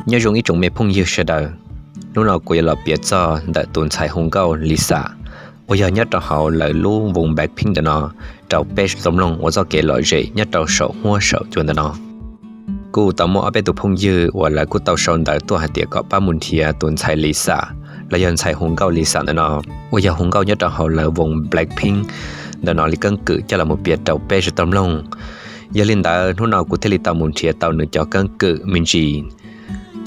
Nyob zoo ib tsoom me phooj ywg sawv daws, hnub no kuv yuav los piav txog ntawm tus ntxhais hu nkauj Lisa, uas yog nyob rau hauv lawv lub voos Blackpink ntawm no, rau peb sawv tau mloog ua txoj kev lom zem nyob rau saum huab saum cua ntawm no. Kuj tau muaj ob peb tus phooj ywg uas lawv kuj tau sau ntawv tuaj hais tias kom pab mus nrhiav tus ntxhais Lisa, los yog ntxhais hu nkauj Lisa ntawm no, uas yog hu nkauj nyob rau hauv lawv voos Blackpink ntawm no li keeb kwm coj los mus piav rau peb sawv tau mloog. Yog li ntawd hnub no kuv thiaj li tau mus nrhiav tau nws cov keeb kwm me ntsis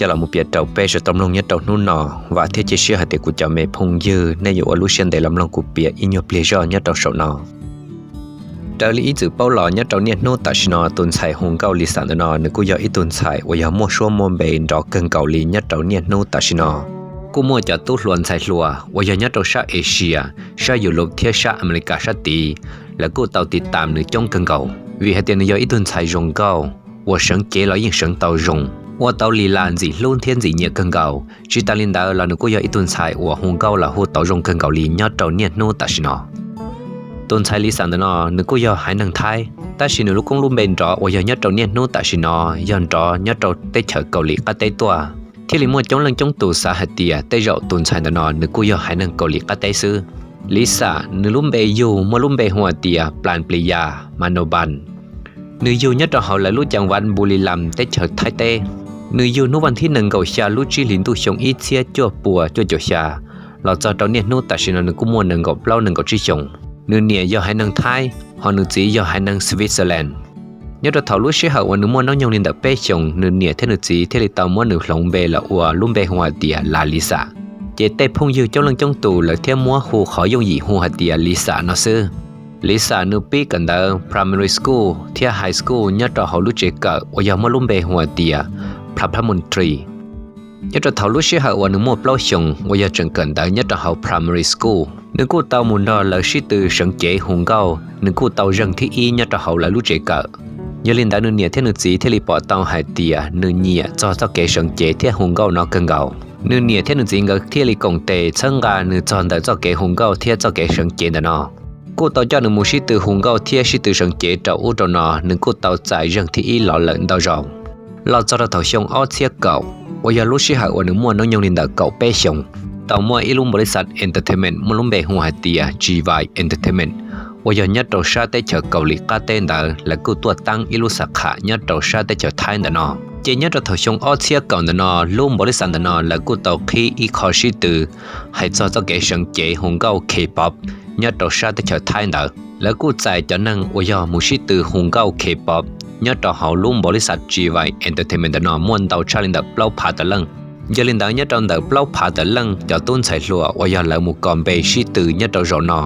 coj los mus piav rau peb sawv tau mloog nyob rau hnub no. Vam thiab cia siab hais tias kuv cov me phooj ywg nej yuav ua lub siab ntev los mloog kuv piav ib nyuag pliag zoj nyob rau saum no. Raws li ib txwm paub los nyob rau niaj hnub tam sim no tus ntxhais hu nkauj Lisa ntawm no nws kuj yog ib tug ntxhais uas yog muaj suab muaj npe nrov kawg nkaus li nyob rau niaj hnub tam sim no. Kuj muaj cov tub hluas ntxhais hluas uas yog nyob rau sab Asia, sab Europe thiab sab America sab tid, lawv kuj tau tiv tam nws coob kawg nkaus vim hais tias nws yog ib tug ntxhais zoo nkauj, uas seev cev los yeej seev tau zoo, ua tau li las ntxim hlub thiab ntxim nyiam kawg nkaus. Tsis tas li ntawd los nws kuj yog ib tug ntxhais uas hu nkauj los hu tau zoo kawg nkaus li nyob rau niaj hnub tam sim no. Tus ntxhais Lisa ntawm no nws kuj yog haiv neeg Thaib, tab sis nws lub koob lub npe nrov uas yog nyob rau niaj hnub tam sim no yog nrov nyob rau teb chaws Kaus Lim qab teb tuaj, thiaj li muaj coob leej coob tus xav hais tias tej zaum tus ntxhais ntawm no nws kuj yog haiv neeg Kaus Lim qab teb xwb. Lisa nws lub npe yug muaj lub npe hu hais tias Plas Plis Yas Mas Nos Npas. Nws yug nyob rau hauv lawv lub ceev vaj Npu Li Las teb chaws Thaib teb. Nws yug hnub vas thib nees nkaum xya lub tsib hlis ntuj xyoo ib txhiab cuaj puas cuaj caum xya, los txog rau niaj hnub tam sim no nws kuj muaj nees nkaum plaub nees nkaum tsib xyoos. Nws niam yog haiv neeg Thaib, hos nws txiv yog haiv neeg Switzerland. Nyob rau thaum lub sij hawm uas nws muaj hnub nyoog li ntawm peb xyoos, nws niam thiab nws txiv thiaj li tau muab nws hloov npe los ua lub npe hu hais tias Las Lisa. Ces tej phooj ywg coob leej coob tus lawv thiaj muab hu qhov yooj yim hu hais tias Lisa no xwb. Lisa nws pib kawm ntawv primary school thiab high school nyob rau hauv lub tsev kawm uas yog muaj lub npe hu hais tias Plas Plas Montri. Nyob rau thaum lub sij hawm uas nws muaj plaub xyoos uas yog tseem kawm ntawv nyob rau hauv primary school, nws kuj tau mus nrog lawv sib tw seev cev hu nkauj, nws kuj tau zeeg thib ib nyob rau hauv lawv lub tsev kawm. Yog li ntawd nws niam thiab nws txiv thiaj li pom tau hais tias nws nyiam txog txoj kev seev cev thiab hu nkauj no kawg nkaus. Nws niam thiab nws txiv nkawd thiaj li koom tes txhawb nqa nws txog ntawm txoj kev hu nkauj thiab txoj kev seev cev ntawm no. Kuj tau coj nws mus sib tw hu nkauj thiab sib tw seev cev rau ub rau no, nws kuj tau txais zeeg thib ib los lawm ntau zaus. Los txog rau thaum xyoo ob txhiab kaum, uas yog lub sij hawm uas nws muaj hnub nyoog li ntawm kaum peb xyoos, tau muaj ib lub npaum li xav entertainment muaj lub npe hu hais tias G Y Entertainment, uas yog nyob rau sab teb chaws Kaus Lim qab teb ntawd lawv kuj tuaj taab ib lub xav kham nyob rau sab teb chaws Thaib ntawm no. Ces nyob rau thaum xyoo ob txhiab kaum ntawm no lub npaum li xav ntawm no lawv kuj tau qhib ib qho sib tw hais txog txoj kev seev cev hu nkauj K-pop nyob rau sab teb chaws Thaib ntawd. Lawv kuj txais cov neeg uas yog mus sib tw hu nkauj K-pop nyob rau hauv lub npaum li xav G Y Entertainment ntawm no muaj ntau tshaj li ntawm plaub phav tawm leej. Yog li ntawd nyob rau ntawm plaub phav tawm leej cov tub ntxhais hluas uas yog lawv mus kos npe sib tw nyob rau zaum no,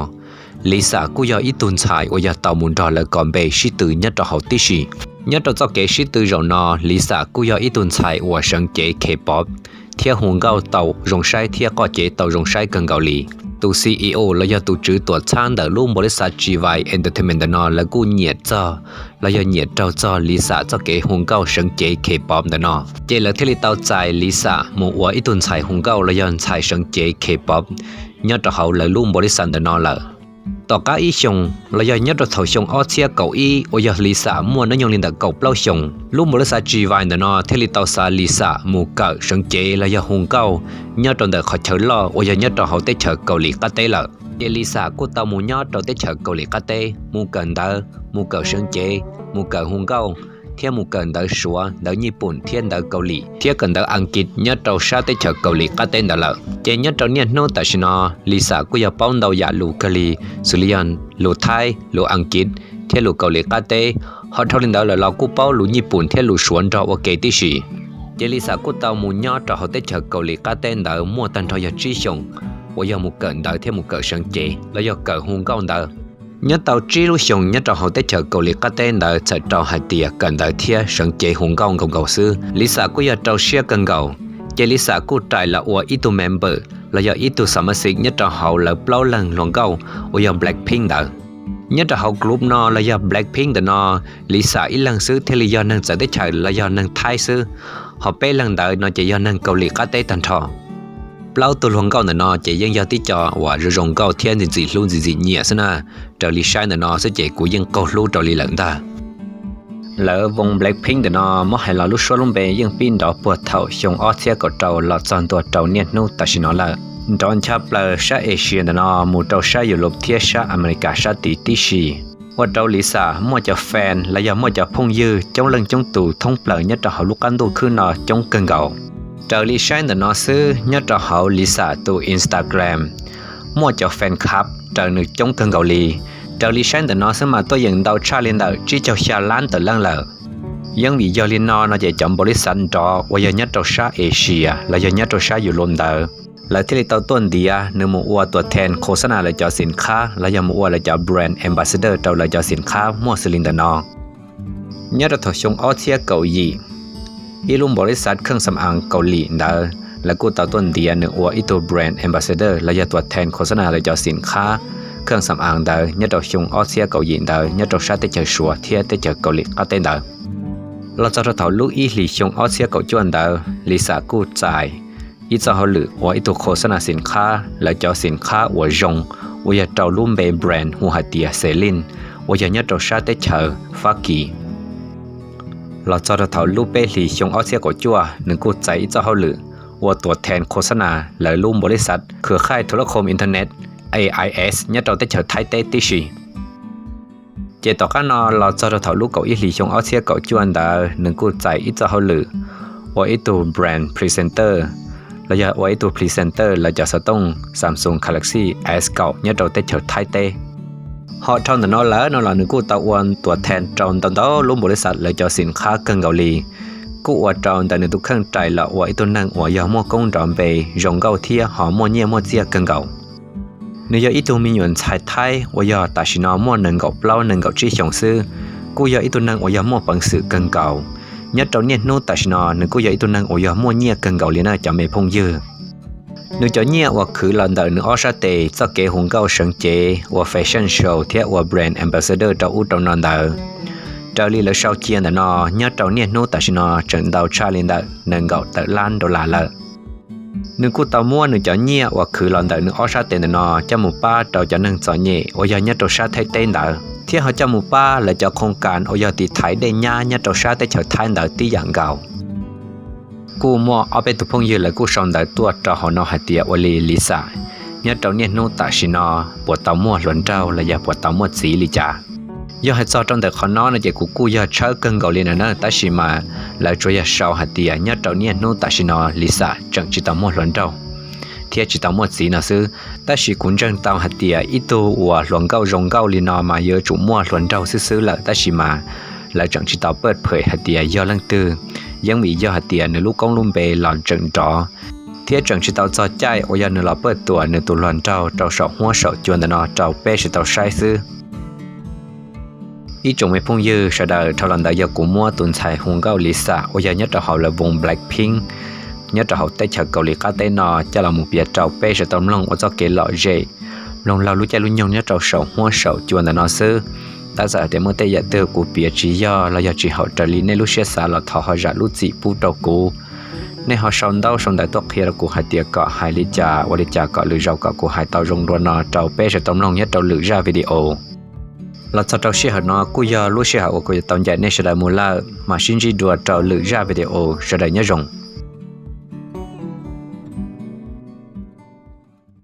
Lisa kuj yog ib tug ntxhais uas yog tau mus nrog lawv kos npe sib tw nyob rau hauv tib si. Nyob rau txoj kev sib tw zaum no Lisa kuj yog ib tug ntxhais uas seev cev K-pop thiab hu nkauj tau zoo saib thiab qoj cev tau zoo saib kawg nkaus li. Tus C E O los yog tus tswv tuam txhab ntawm lub npaum li xav G Y Entertainment ntawm no lawv kuj nyiam txog los yog nyiam raug txog Lisa txoj kev hu nkauj seev cev K-pop ntawm no, ces lawv thiaj li tau txais Lisa mus ua ib tug ntxhais hu nkauj los yog ntxhais seev cev K-pop nyob rau hauv lawv lub npaum li xav ntawm no lawm. Tom qab ib xyoos los yog nyob rau thaum xyoo ob txhiab kaum ib uas yog Lisa muaj hnub nyoog li ntawm kaum plaub xyoos, lub npaum li xav G Y ntawm no thiaj li tau xa Lisa mus kawm seev cev los yog hu nkauj nyob rau ntawm qhov chaw loj uas yog nyob rau hauv teb chaws Kaus Lim qab teb lawm. Ces Lisa kuj tau mus nyob rau teb chaws Kaus Lim qab teb mus kawm ntawv, mus kawm seev cev, mus kawm hu nkauj, thiab mus kawm ntawv Suav, ntawv Nyij Pooj thiab ntawv Kaus Lim thiab kawm ntawv Askiv nyob rau sab teb chaws Kaus Lim qab teb ntawd lawm. Ces nyob rau niaj hnub tam sim no Lisa kuj yog paub ntau yam lus kawg li, xws li yog lus Thaib, lus Askiv thiab lus Kaus Lim qab teb. Ho dhau li ntawd lawm los kuj paub lus Nyij Pooj thiab lus Suav nrog ua ke tib si. Ces Lisa kuj tau mus nyob rau hauv teb chaws Kaus Lim qab teb ntawd muaj tag nrho yog tsib xyoos uas yog mus kawm ntawv thiab mus kawm seev cev los yog kawm hu nkauj ntawd. Nyob tau tsib lub xyoos nyob rau hauv teb chaws Kaus Lim qab teb ntawd txhawm rau hais tias kawm ntawv thiab seev cev hu nkauj nkaus nkaus xwb, Lisa kuj yog rau siab kawg nkaus. Ces Lisa kuj rais los ua ib tug member los yog ib tug xas mas xiv nyob rau hauv lawv plaub leeg hluas nkauj uas yog Blackpink ntawd. Nyob rau hauv group no los yog Blackpink ntawm no, Lisa ib leeg xwb thiaj li yog neeg txawv teb chaws los yog neeg Thaib xwb, ho peb leeg ntawd no ces yog neeg Kaus Lim qab teb tag nrho. Plaub tug hluas nkauj ntawm no ces yeej yog tib co uas zoo zoo nkauj thiab ntxim ntxim hlub ntxim ntxim nyiam xwb na. Raws li saib ntawm no xwb ces kuv yeej qaug hlub rau li lawm ntag. Lawv voo Blackpink ntawm no muab hais los lub suab lub npe yeej pib nrov puag thaum xyoo ob txhiab kaum rau los txog ntua rau niaj hnub tam sim no lawm. Nrov ncha plaws sab Asia ntawm no mus rau sab Europe thiab sab America sab tid tib si. Ua rau Lisa muaj cov fan los yog muaj cov phooj ywg coob leej coob tus thoob plaws nyob rau hauv lub qab ntuj khwb no coob kawg nkaus. Raws li saib ntawm no xwb nyob rau hauv Lisa tus Instagram muaj cov fan club raws nws coob kawg nkaus li. Raws li saib ntawm no xwb mas tuaj yeem ntau tshaj li ntawm tsib caug xya lab tawm leej lawm. Yeeb vim yog li no no ces cov npaum li xav nrov uas yog nyob rau sab Asia los yog nyob rau sab Europe ntawd, lawv thiaj li tau tuaj ntiav nws mus ua tuam thees khos xab nas lawv cov xim khab los yog mus ua lawv cov brand ambassador rau lawv cov xim khab muaj xws li ntawm no. Nyob rau thaum xyoo ob txhiab kaum yim, ib lub npaum li xav kheej xam aav Kaus Lim ntawd lawv kuj tau tuaj ntiav nws ua ib tug brand ambassador los yog tuam thees khos xab nas lawv cov xim khab kheej xam aav ntawd nyob rau xyoo ob txhiab kaum yim ntawd nyob rau sab teb chaws Suav thiab teb chaws Kaus Lim qab teb ntawd. Los txog rau thaum lub ib hlis xyoo ob txhiab kaum cuaj ntawd Lisa kuj txais ib txoj hauj lwm ua ib tug khos xab nas xim khab lawv cov xim khab uas zoo uas yog rau lub npe brand hu hais tias Celine uas yog nyob rau sab teb chaws Fab Kis. Los txog rau thaum lub peb hlis xyoo ob txhiab kaum cuaj nws kuj txais ib txoj hauj lwm ua tuam thees khos xab nas lawv lub npaum li xav khwv khaij thu lab khom internet AIS nyob rau teb chaws Thaib teb tib si. Ces tom qab no los txog rau thaum lub kaum ib hlis xyoo ob txhiab kaum cuaj ntawd nws kuj txais ib txoj hauj lwm ua ib tug brand presenter los yog ua ib tug presenter lawv cov xov tooj Samsung Galaxy S kaum nyob rau teb chaws Thaib teb. Ho dhau ntawm no lawm no los nws kuj tau ua tuam thees rau ntau ntau lub npaum li xav lawv cov xim khab kawg nkaus li, kuj ua rau ntawm nws tus kheej rais los ua ib tug neeg uas yog muaj koob nrov npe, zoo nkauj thiab ho muaj nyiaj muaj txiaj kawg nkaus. Nws yog ib tug me nyuam ntxhais Thaib uas yog tam sim no muaj nees nkaum plaub nees nkaum tsib xyoos xwb, kuj yog ib tug neeg uas yog muaj peev xwm kawg nkaus. Nyob rau niaj hnub tam sim no nws kuj yog ib tug neeg uas yog muaj nyiaj kawg nkaus li na cov me phooj ywg. Nws cov nyiaj uas khwv los ntawm nws ob sab tes txoj kev hu nkauj seev cev, ua fashion show thiab ua brand ambassador rau ub rau no ntawd, raws li lawv sau cia ntawm no, nyob rau niaj hnub tam sim no tseem ntau tshaj li ntawm nees nkaum tawm lab dollar lawm. Nws kuj tau muab nws cov nyiaj uas khwv los ntawm nws ob sab tes ntawm no coj mus pab rau cov neeg txom nyem uas yog nyob rau sab Thaib teb ntawd, thiab ho coj mus pab lawv cov khoos kas uas yog tiv thaiv dej nyab nyob rau sab teb chaws Thaib ntawd tib yam nkaus. Kuj muaj ob peb tug phooj ywg lawv kuj sau ntawv tuaj rau hauv no hais tias ua li Lisa nyob rau niaj hnub tam sim no puas tau muaj hluas nraug los yog puas tau muaj txiv li cas. Yog hais txog rau ntawm qhov no no ces kuv kuj yog tshawb kawg nkaus li na, tab sis mas lawv tsuas yog sau hais tias nyob rau niaj hnub tam sim no Lisa tseem tsis tau muaj hluas nraug thiab tsis tau muaj txiv no xwb. Tab sis kuv ntseeg tau hais tias ib tug uas hluas nkauj zoo nkauj li no mas yuav tsum muaj hluas nraug xwb xwb lawm, tab sis mas lawv tseem tsis tau pawj phem hais tias yog leej twg, yeej vim yog hais tias nws lub koob lub npe los tseem nrov, thiab tseem tsis tau txog caij uas yog nws los pawj tuam nws tus hluas nraug rau saum huab saum cua ntawm no rau peb sawv tau saib xwb. Ib tsoom me phooj ywg sawv daws, dhau los ntawd yog kuv muab tus ntxhais hu nkauj Lisa uas yog nyob rau hauv lawv voos Blackpink nyob rau hauv teb chaws Kaus Lim qab teb no coj los mus piav rau peb sawv tau mloog ua txoj kev lom zem, mloog laug lub caij lub nyoog nyob rau saum huab saum cua ntawm no xwb. Tab txawm hais tias muaj tej yam twg kuv piav tsis yog los yog tsis haum raws li nej lub siab xav los thov ho zam lub txim pub rau kuv. Nej ho sau ntaub sau ntawv tuaj qhia rau kuv hais tias kom hais li cas ua li cas kom lwm zaus kom kuv hais tau zoo dua no rau peb sawv tau mloog nyob rau lwm zaj video. Los txog rau sij hawm no kuj yog lub sij hawm uas kuv yuav tau ncaim nej sawv daws mus lawm, mam sib ntsib dua rau lwm zaj video, sawv daws nyob zoo.